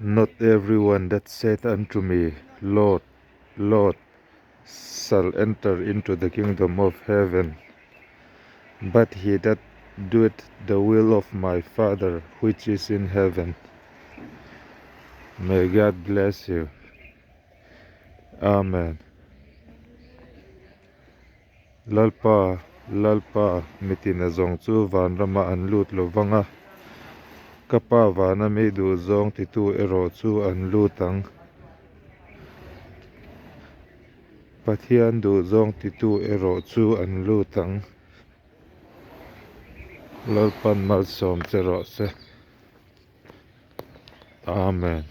Not everyone that saith unto me, Lord, Lord, shall enter into the kingdom of heaven, but he that doeth the will of my Father which is in heaven. May God bless you. Amen. Lalpa, Lalpa, mitin a zawng chu vanramah an lut lo vang a, ka Pa vana mi duhzawng titu erawh chu an lut ang. Pathian duhzawng titu erawh chu an lut ang. Lalpan malsawm che rawh se. Amen.